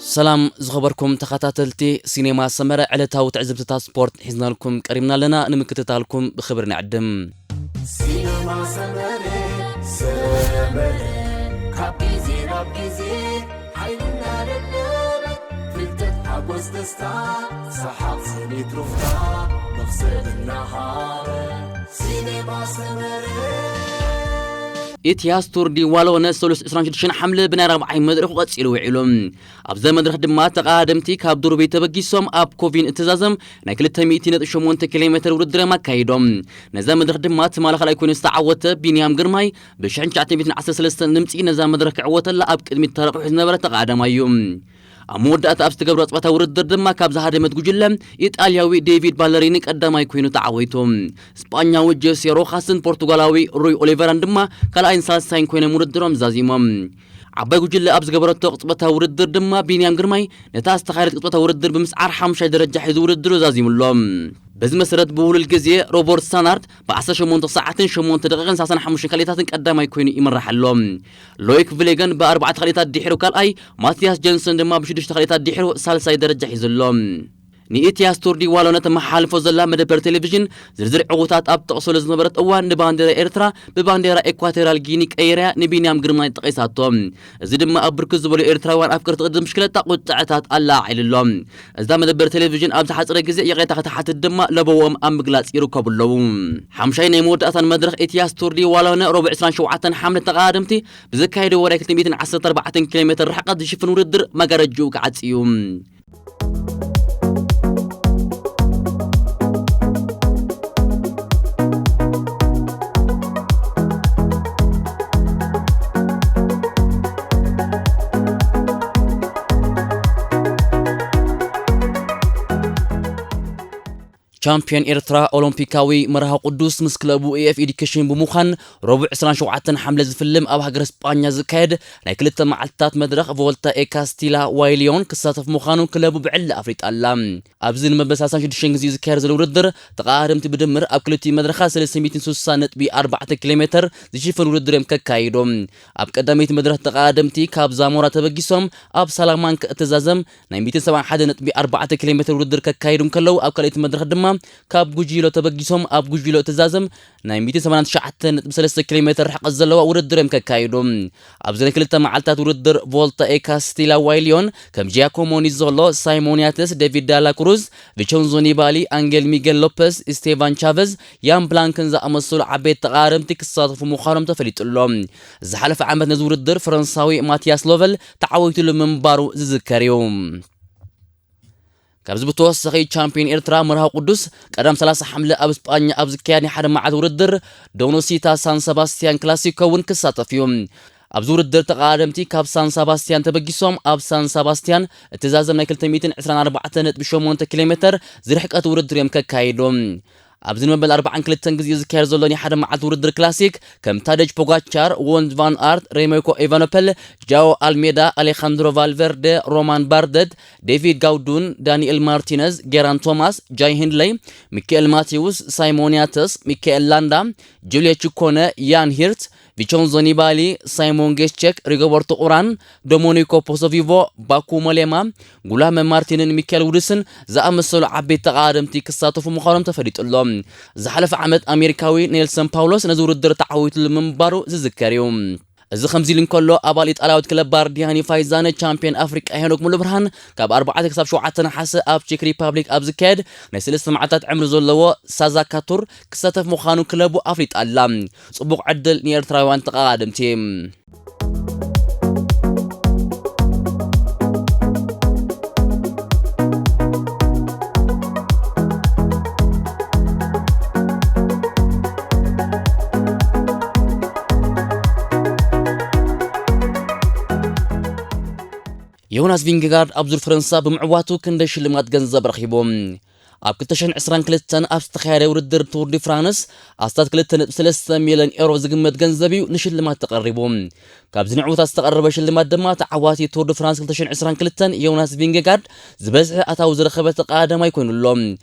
ሰላም ዝኸበርኩም ተኸታተልቲ ሲኔማ ሰመረ፣ ዕለታዊ ትዕዝብትታት ስፖርት ሒዝናልኩም ቀሪብና ኣለና። ንምክትታልኩም ብኽብሪ ንዕድም። ሲነማ ሰመረ፣ ሰመረ፣ ካብ ግዜ ናብ ግዜ ሓይልና ደለበ፣ ፍልጠት፣ ሓጎስ፣ ደስታ፣ ሰሓቕ፣ ስኒት፣ ሩፍታ፣ መኽሰብ እናሃበ፣ ሲነማ ሰመረ። ኢትያስ ቱር ዲ ዋሎነ ሰሉስ ዕስራን ሽዱሽተን ሓምለ ብናይ ራብዓይ መድረኹ ቀጺሉ ውዒሉ። ኣብዛ መድረኽ ድማ ተቐዳደምቲ ካብ ዱርቤ ተበጊሶም ኣብ ኮቪን እተዛዘም ናይ ክልተ ሚእቲ ነጥቢ ሸሞንተ ኪሎ ሜትር ውድድር እዮም ኣካይዶም። ነዛ መድረኽ ድማ ትማሊ ካልኣይ ኮይኑ ዝተዓወተ ቢንያም ግርማይ ብሽሕን ትሽዓተ ሚእትን ዓሰርተ ሰለስተን ድምፂ ነዛ መድረኽ ክዕወተላ ኣብ ቅድሚት ተረቑሑ ዝነበረ ተቐዳዳማይ እዩ። ኣብ መወዳእታ ኣብ ዝተገብረ ጸወታ ውድድር ድማ ካብ ዝሃደመት ጉጅለ ኢጣልያዊ ዴቪድ ባለሪኒ ቀዳማይ ኮይኑ ተዓዊቱ። ስጳኛዊ ጄሴ ሮኻስን ፖርቱጋላዊ ሩይ ኦሊቨራን ድማ ካልኣይን ሳልሳይን ኮይኖም ውድድሮም ዛዚሞም። ዓባይ ጉጅለ ኣብ ዝገበረቶ ቅጽበታዊ ውድድር ድማ ቢንያም ግርማይ ነታ ዝተኻየደት ቅጽበታዊ ውድድር ብምስዓር ሓሙሻይ ደረጃ ሒዙ ውድድሩ ዛዚሙ ኣሎ። በዚ መሰረት ብውሉል ግዜ ሮበርት ሳናርት ብ ዓሰርተ ሸሞንተ ሰዓትን ሸሞንተ ደቂቕን ሰላሳን ሓሙሽተን ካልኢታትን ቀዳማይ ኮይኑ ይምራሕ ኣሎ። ሎይክ ቪሌገን ብኣርባዕተ ካልኢታት ድሒሩ ካልኣይ፣ ማቲያስ ጀንሰን ድማ ብሽዱሽተ ካልኢታት ድሒሩ ሳልሳይ ደረጃ ሒዙ ኣሎ። ንኢትያስ ቱር ዲ ዋሎነ ተመሓላልፎ ዘላ መደበር ቴሌቪዥን ዝርዝር ዕዉታት ኣብ ጠቕሰሉ ዝነበረት እዋን ንባንዴራ ኤርትራ ብባንዴራ ኤኳቶሪያል ጊኒ ቀይራ ንቢንያም ግርማይ ጠቒሳቶ። እዚ ድማ ኣብ ብርክት ዝበሉ ኤርትራውያን ኣፍቀርቲ ቅድድም ብሽክለታ ቁጥዐታት ኣለዓዒሉ ኣሎ። እዛ መደበር ቴሌቪዥን ኣብ ዝሓጸረ ግዜ ይቕሬታ ክትሓትት ድማ ለበዎም ኣብ ምግላጽ ይርከቡ ኣለዉ። ሓምሻይ ናይ መወዳእታን መድረኽ ኢትያስ ቱር ዲ ዋሎነ ረቡዕ ዕስራን ሸውዓተን ሓምለ ተቐዳደምቲ ብዘካየድዎ ናይ ክልተ ሚእትን ዓሰርተ ኣርባዕተን ኪሎ ሜትር ርሕቀት ዝሽፍን ውድድር መጋረጅኡ ክዓጽ እዩ። ቻምፒዮን ኤርትራ ኦሎምፒካዊ መርሃ ቅዱስ ምስ ክለቡ ኤፍ ኤ ዲኬሽን ብምዃን ረቡዕ ዕስራን ሸውዓተን ሓምለ ዝፍልም ኣብ ሃገረ ስጳኛ ዝካየድ ናይ ክልተ መዓልትታት መድረኽ ቮልታ ኤ ካስቲላ ዋይሊዮን ክሳተፍ ምዃኑ ክለቡ ብዕሊ ኣፍሊጣ ኣላ። ኣብዚ ንመበል ሰላሳን ሽዱሽተን ግዜ ዝካየድ ዘሎ ውድድር ተቐዳደምቲ ብድምር ኣብ ክልቲኡ መድረኻት ሰለስተ ሚእትን ስሳን ነጥቢ ኣርባዕተ ኪሎ ሜትር ዝሽፍን ውድድር እዮም ከካይዱ። ኣብ ቀዳመይቲ መድረኽ ተቐዳደምቲ ካብ ዛሞራ ተበጊሶም ኣብ ሳላማንካ እተዛዘም ናይ ሚእትን ሰብዓን ሓደን ነጥቢ ኣርባዕተ ኪሎ ሜትር ውድድር ከካይዱ እንከለዉ፣ ኣብ ካልኣይቲ መድረኽ ድማ ካብ ጉጂሎ ተበጊሶም ኣብ ጉጂሎ እተዛዘም ናይ ሚእትን ሰማንያን ትሽዓተን ነጥቢ ሰለስተ ኪሎ ሜትር ርሕቀት ዘለዋ ውድድር እዮም ከካይዱ። ኣብዚ ናይ ክልተ መዓልታት ውድድር ቮልታ ኤ ካስቲላ ዋይሊዮን ከም ጂያኮሞ ኒዞሎ፣ ሳይሞን ያተስ፣ ዴቪድ ዳላ ክሩዝ፣ ቪቸንዞ ኒባሊ፣ ኣንጌል ሚጌል ሎፐስ፣ ስቴቫን ቻቨዝ፣ ያን ብላንክን ዝኣመሰሉ ዓበይቲ ተቐዳደምቲ ክሳተፉ ምዃኖም ተፈሊጡ ኣሎ። ዝሓለፈ ዓመት ነዚ ውድድር ፈረንሳዊ ማቲያስ ሎቨል ተዓዊትሉ ምንባሩ ዝዝከር እዩ። ካብዚ ብተወሳኺ ቻምፒዮን ኤርትራ መርሃዊ ቅዱስ ቀዳም ሰላሳ ሓምለ ኣብ ስጳኛ ኣብ ዝካየድ ናይ ሓደ መዓልቲ ውድድር ዶኖሲታ ሳን ሰባስቲያን ክላሲኮ እውን ክሳተፍ እዩ። ኣብዚ ውድድር ተቐዳደምቲ ካብ ሳን ሰባስቲያን ተበጊሶም ኣብ ሳን ሰባስቲያን እተዛዘም ናይ ክልተ ሚእትን ዕስራን ኣርባዕተን ነጥቢ ሸሞንተ ኪሎ ሜትር ዝርሕቀት ውድድር እዮም ከካይዱ። ኣብዚ ንመበል ኣርባዓን ክልተን ግዜ ዝካየድ ዘሎ ናይ ሓደ መዓልቲ ውድድር ክላሲክ ከም ታደጅ ፖጋቻር፣ ዎንድ ቫን ኣርት፣ ሬሜኮ ኤቫኖፐል፣ ጃኦ ኣልሜዳ፣ ኣሌኻንድሮ ቫልቨርደ፣ ሮማን ባርደት፣ ዴቪድ ጋውዱን፣ ዳንኤል ማርቲነዝ፣ ጌራን ቶማስ፣ ጃይ ሂንድለይ፣ ሚካኤል ማቴውስ፣ ሳይሞን ያተስ፣ ሚካኤል ላንዳ፣ ጁልየ ቺኮነ፣ ያን ሂርት፣ ቪቸንዞ ኒባሊ፣ ሳይሞን ጌስቼክ፣ ሪጎበርቶ ኡራን፣ ዶሞኒኮ ፖሶቪቮ፣ ባኩ ሞሌማ፣ ጉላመ ማርቲንን ሚካኤል ውድስን ዝኣመሰሉ ዓበይቲ ተቐዳደምቲ ክሳተፉ ምዃኖም ተፈሊጡ ኣሎ። ዝሓለፈ ዓመት ኣሜሪካዊ ኔልሰን ፓውሎስ ነዚ ውድድር ተዓዊትሉ ምንባሩ ዝዝከር እዩ። እዚ ከምዚ ኢሉ እንከሎ፣ ኣባል ኢጣልያዊት ክለብ ባርዲያኒ ፋይዛነ ቻምፒዮን ኣፍሪቃ ሄኖክ ሙሉብርሃን ካብ ኣርባዕተ ክሳብ ሸውዓተ ነሓሰ ኣብ ቼክ ሪፓብሊክ ኣብ ዝካየድ ናይ ሰለስተ መዓልታት ዕምሪ ዘለዎ ሳዛካ ቱር ክሳተፍ ምዃኑ ክለቡ ኣፍሊጣ ኣላ። ጽቡቕ ዕድል ንኤርትራውያን ተቐዳደምቲ። ዮናስ ቪንጌጋርድ ኣብ ዙር ፈረንሳ ብምዕዋቱ ክንደይ ሽልማት ገንዘብ ረኺቡ? ኣብ ክልተ ሽሕን ዕስራን ክልተን ኣብ ዝተኻየደ ውድድር ቱር ዲ ፍራንስ ኣስታት ክልተ ነጥቢ ሰለስተ ሚልዮን ኤሮ ዝግመት ገንዘብ እዩ ንሽልማት ተቐሪቡ። ካብዚ ንዕውታት ዝተቐረበ ሽልማት ድማ ተዓዋቲ ቱር ዲ ፍራንስ ክልተ ሽሕን ዕስራን ክልተን ዮናስ ቪንጌጋርድ ዝበዝሐ ኣታዊ ዝረኸበ ተቐዳዳማይ ኮይኑ ኣሎ።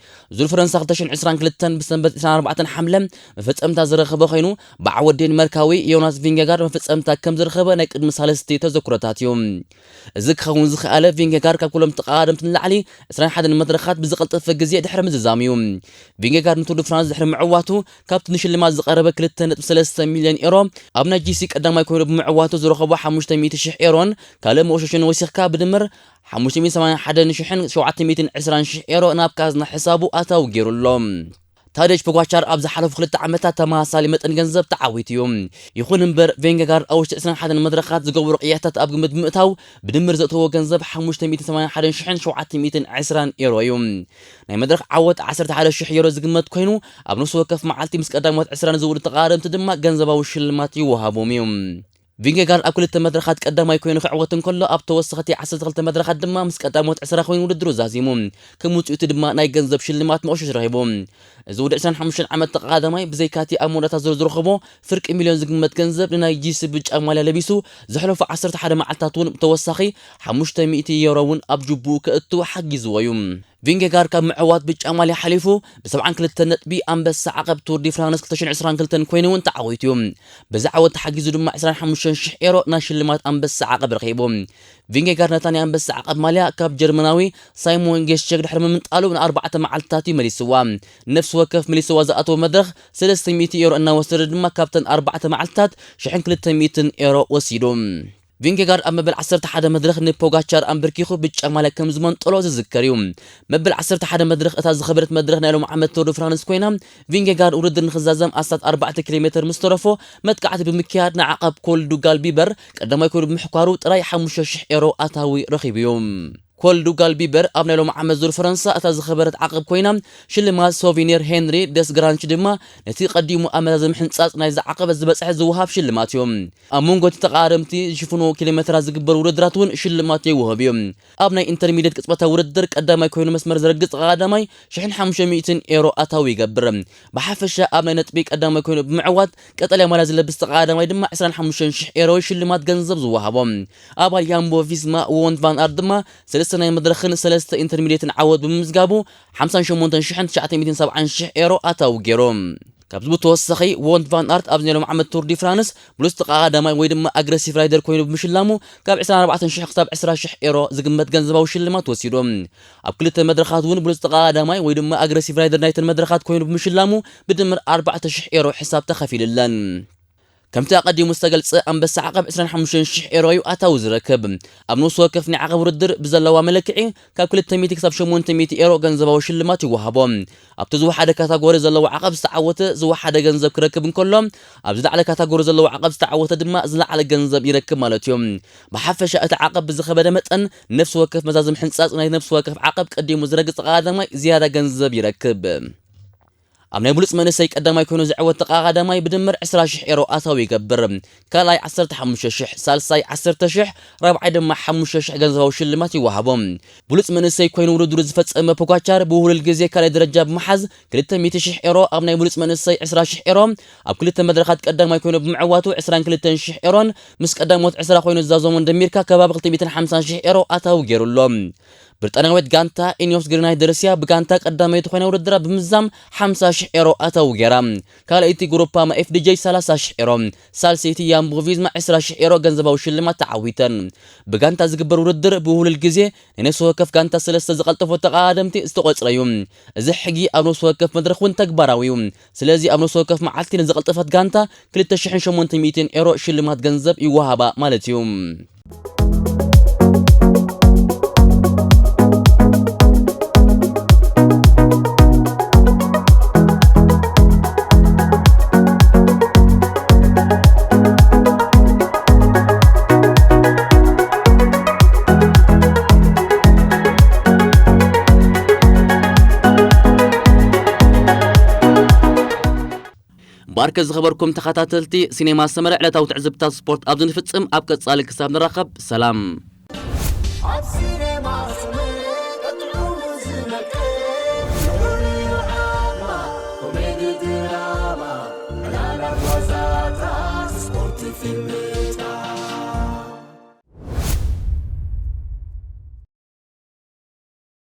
ዙር ፈረንሳ ክልተ ሽሕን ዕስራን ክልተን ብሰንበት ዕስራን ኣርባዕተን ሓምለ መፈጸምታ ዝረኸበ ኮይኑ፣ ብዓወት ዴንማርካዊ ዮናስ ቪንጌጋርድ መፈጸምታ ከም ዝረኸበ ናይ ቅድሚ ሳልስቲ ተዘክሮታት እዩ። እዚ ክኸውን ዝኸኣለ ቪንጌጋርድ ካብ ኩሎም ተቐዳደምቲ ንላዕሊ ዕስራን ሓደን መድረኻት ብዝቐልጠፈ ግዜ ድሕሪ ምዝዛም እዩ። ቪንጌጋርድ ንቱር ዲ ፍራንስ ድሕሪ ምዕዋቱ ካብቲ ንሽልማት ዝቐረበ ክልተ ነጥቢ ሰለስተ ሚልዮን ኤሮ ኣብ ናይ ጂ ሲ ቀዳማይ ኮይኑ ብምዕዋቱ ዝረኸቦ ሓሙሽተ ሚእቲ ሽሕ ኤሮን ካልእ መወሸሽን ወሲኽካ ብድምር ሓሙሽተ ሚእቲ ሰማንያን ሓደን ሽሕን ሸውዓተ ሚእትን ዕስራን ሽሕ ኤሮ ናብ ካዝና ሕሳቡ ኣታዊ ገይሩ ኣሎ። ታደጅ ፖጋቻር ኣብ ዝሓለፉ ክልተ ዓመታት ተመሳሳሊ መጠን ገንዘብ ተዓዊቱ እዩ። ይኹን እምበር፣ ቬንጌጋርድ ኣብ ውሽጢ ዕስራን ሓደን መድረኻት ዝገብሮ ቅያታት ኣብ ግምት ብምእታው፣ ብድምር ዘእተዎ ገንዘብ ሓሙሽተ ሚእቲ ሰማንያን ሓደን ሽሕን ሸውዓተ ሚእትን ዕስራን ኤሮ እዩ። ናይ መድረኽ ዓወት ዓሰርተ ሓደ ሽሕ ኤሮ ዝግመት ኮይኑ፣ ኣብ ነፍሲ ወከፍ መዓልቲ ምስ ቀዳሞት ዕስራን ዝውድኡ ተቐዳደምቲ ድማ ገንዘባዊ ሽልማት ይወሃቦም እዩ። ቪንጌጋርድ ኣብ ክልተ መድረኻት ቀዳማይ ኮይኑ ክዕወት እንከሎ፣ ኣብ ተወሰኽቲ ዓሰርተ ክልተ መድረኻት ድማ ምስ ቀዳሞት ዕስራ ኮይኑ ውድድሩ ዛዚሙ። ከም ውጽኢቱ ድማ ናይ ገንዘብ ሽልማት መቑሸሽ ረኺቡ። እዚ ወዲ ዕስራን ሓሙሽተን ዓመት ተቐዳዳማይ ብዘይካቲ ኣብ መወዳእታ ዙር ዝረኸቦ ፍርቂ ሚልዮን ዝግመት ገንዘብ ንናይ ጂ ሲ ብጫ ማልያ ለቢሱ ዘሕለፉ ዓሰርተ ሓደ መዓልታት እውን ብተወሳኺ ሓሙሽተ ሚእቲ ዩሮ እውን ኣብ ጅቡኡ ከእቱ ሓጊዝዎ እዩ። ቪንጌጋርድ ካብ ምዕዋት ብጫ ማልያ ሓሊፉ ብሰብዓን ክልተን ነጥቢ ኣንበሳ ዓቐብ ቱር ዲ ፍራንስ ክልተ ሽሕን ዕስራን ክልተን ኮይኑ እውን ተዓዊቱ እዩ። በዚ ዓወት ተሓጊዙ ድማ ዕስራን ሓሙሽተን ሽሕ ኤሮ ናይ ሽልማት ኣንበሳ ዓቐብ ረኺቡ። ቪንጌጋርድ ነታ ናይ ኣንበሳ ዓቐብ ማልያ ካብ ጀርመናዊ ሳይሞን ጌስቸክ ድሕሪ ምምንጣሉ ንኣርባዕተ መዓልትታት እዩ መሊስዋ። ነፍሲ ወከፍ መሊስዋ ዝኣተወ መድረኽ ሰለስተ ሚእቲ ኤሮ እናወሰደ ድማ ካብተን ኣርባዕተ መዓልትታት ሽሕን ክልተ ሚእትን ኤሮ ወሲዱ። ቪንጌጋርድ ኣብ መበል ዓሰርተ ሓደ መድረኽ ንፖጋቻር ኣንበርኪኹ ብጫ ማልያ ከም ዝመንጠሎ ዝዝከር እዩ። መበል ዓሰርተ ሓደ መድረኽ እታ ዝኸበደት መድረኽ ናይ ሎም ዓመት ቱር ዲ ፍራንስ ኮይና፣ ቪንጌጋርድ ውድድር ንኽዛዘም ኣስታት ኣርባዕተ ኪሎ ሜተር ምስ ተረፎ መጥቃዕቲ ብምክያድ ንዓቐብ ኮል ዱ ጋልቢበር ቀዳማይ ኮይኑ ብምሕኳሩ ጥራይ ሓሙሽተ ሽሕ ኤሮ ኣታዊ ረኺቡ እዩ። ኮል ዱ ጋልቢበር ኣብ ናይ ሎም ዓመት ዙር ፈረንሳ እታ ዝኸበረት ዓቐብ ኮይና፣ ሽልማት ሶቪኒር ሄንሪ ደስ ግራንች ድማ ነቲ ቀዲሙ ኣብ መዛዘሚ ሕንጻጽ ናይዚ ዓቐበት ዝበጽሐ ዝወሃብ ሽልማት እዩ። ኣብ መንጎ እቲ ተቐዳደምቲ ዝሽፍንዎ ኪሎ ሜትራት ዝግበር ውድድራት እውን ሽልማት ይወሃብ እዩ። ኣብ ናይ ኢንተርሚድየት ቅጽበታዊ ውድድር ቀዳማይ ኮይኑ መስመር ዘረግጽ ተቐዳዳማይ ሽሕን ሓሙሽተ ሚእትን ኤሮ ኣታዊ ይገብር። ብሓፈሻ ኣብ ናይ ነጥቢ ቀዳማይ ኮይኑ ብምዕዋት ቀጠልያ ማልያ ዝለብስ ተቐዳዳማይ ድማ ዕስራን ሓሙሽተን ሽሕ ኤሮ ሽልማት ገንዘብ ዝወሃቦ። ኣባል ያምቦ ቪስማ ዎንት ቫን ኣርት ድማ ሰለስተ ናይ መድረኽን ሰለስተ ኢንተርሚድየትን ዓወት ብምምዝጋቡ ሓምሳን ሸሞንተን ሽሕን ትሽዓተ ሚእትን ሰብዓን ሽሕ ኤሮ ኣታዊ ገይሩ። ካብዚ ብተወሳኺ ዎንት ቫን ኣርት ኣብዚ ናይ ሎም ዓመት ቱር ዲ ፍራንስ ብሉጽ ተቐዳዳማይ ወይ ድማ ኣግረሲቭ ራይደር ኮይኑ ብምሽላሙ ካብ ዕስራን ኣርባዕተን ሽሕ ክሳብ ዕስራ ሽሕ ኤሮ ዝግመት ገንዘባዊ ሽልማት ወሲዱ። ኣብ ክልተ መድረኻት እውን ብሉጽ ተቐዳዳማይ ወይ ድማ ኣግረሲቭ ራይደር ናይተን መድረኻት ኮይኑ ብምሽላሙ ብድምር ኣርባዕተ ሽሕ ኤሮ ሕሳብ ተኸፊሉለን። ከምቲ ኣቐዲሙ ዝተገልጸ ኣንበሳ ዓቐብ ዕስራን ሓሙሽተን ሽሕ ኤሮ እዩ ኣታዊ ዝረክብ። ኣብ ነፍሲ ወከፍ ናይ ዓቐብ ውድድር ብዘለዋ መለክዒ ካብ ክልተ ሚእቲ ክሳብ ሸሞንተ ሚእቲ ኤሮ ገንዘባዊ ሽልማት ይወሃቦ። ኣብቲ ዝወሓደ ካታጎሪ ዘለዎ ዓቐብ ዝተዓወተ ዝወሓደ ገንዘብ ክረክብ እንከሎ፣ ኣብ ዝለዓለ ካታጎሪ ዘለዎ ዓቐብ ዝተዓወተ ድማ ዝለዓለ ገንዘብ ይረክብ ማለት እዩ። ብሓፈሻ እቲ ዓቐብ ብዝኸበደ መጠን ነፍሲ ወከፍ መዛዝም ሕንጻጽ ናይ ነፍሲ ወከፍ ዓቐብ ቀዲሙ ዝረግጽ ቀዳማይ ዝያዳ ገንዘብ ይረክብ። ኣብ ናይ ብሉጽ መንእሰይ ቀዳማይ ኮይኑ ዝዕወት ተቐዳዳማይ ብድምር ዕስራ ሽሕ ኤሮ ኣታዊ ይገብር። ካልኣይ ዓሰርተ ሓሙሽተ ሽሕ፣ ሳልሳይ ዓሰርተ ሽሕ፣ ራብዓይ ድማ ሓሙሽተ ሽሕ ገንዘባዊ ሽልማት ይወሃቦ። ብሉጽ መንእሰይ ኮይኑ ውድድሩ ዝፈጸመ ፖጋቻር ብውህሉል ግዜ ካልኣይ ደረጃ ብምሓዝ ክልተ ሚእቲ ሽሕ ኤሮ ኣብ ናይ ብሉጽ መንእሰይ ዕስራ ሽሕ ኤሮ ኣብ ክልተ መድረኻት ቀዳማይ ኮይኑ ብምዕዋቱ ዕስራን ክልተን ሽሕ ኤሮን ምስ ቀዳሞት ዕስራ ኮይኑ ዝዛዘሞን ደሚርካ ከባቢ ክልተ ሚእትን ሓምሳን ሽሕ ኤሮ ኣታዊ ገይሩ ኣሎ። ብሪጣንያዊት ጋንታ ኢኒዮስ ግሪናይት ደርሲያ ብጋንታ ቀዳመይቲ ኮይና ውድድራ ብምዛም ሓምሳ ሽሕ ኤሮ ኣታዊ ገይራ። ካልኣይቲ ግሩፓማ ኤፍ ዲ ጄ ሰላሳ ሽሕ ኤሮ፣ ሳልሰይቲ ያምቦ ቪዝማ ዕስራ ሽሕ ኤሮ ገንዘባዊ ሽልማት ተዓዊተን። ብጋንታ ዝግበር ውድድር ብውህሉል ግዜ ናይ ነፍሲ ወከፍ ጋንታ ሰለስተ ዝቐልጠፎ ተቐዳደምቲ ዝተቖጽረ እዩ። እዚ ሕጊ ኣብ ነፍሲ ወከፍ መድረኽ እውን ተግባራዊ እዩ። ስለዚ ኣብ ነፍሲ ወከፍ መዓልቲ ንዝቐልጠፈት ጋንታ ክልተ ሽሕን ሸሞንተ ሚእትን ኤሮ ሽልማት ገንዘብ ይወሃባ ማለት እዩ። እምበኣርከ ዝኸበርኩም ተኸታተልቲ ሲኔማ ሰመረ ዕለታዊ ትዕዝብታት ስፖርት ኣብዚ ንፍጽም። ኣብ ቀጻሊ ክሳብ ንራኸብ ሰላም።